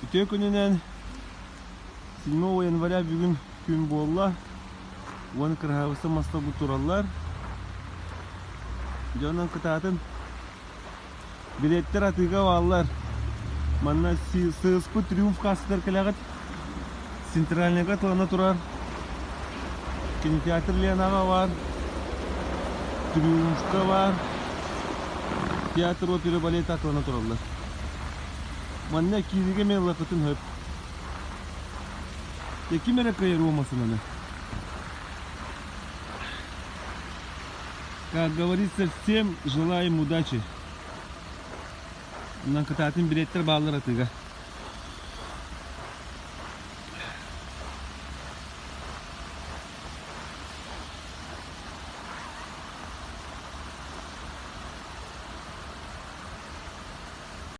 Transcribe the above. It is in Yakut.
Үтүө күнүнэн 7 января бүгүн күн буолла. Уон кыраһаабыста мастарбыт тураллар. Дьонон кытаатын. Билеттэр атыыга бааллар. Манна сыыспыт Триумф кассатыгар кэлэҕит. Центральныйга атылана турар. Кинотеатр Ленаҕа баар. Триумфка баар. Театр опера балета атылана тураллар. Манна кииригэ мен ылыаххытын сөп. Дьэ ким эрэ кыайар уомасынаны. Как говорится, всем желаем удачи. Онон кытаатын билеттэр бааллар атыыга.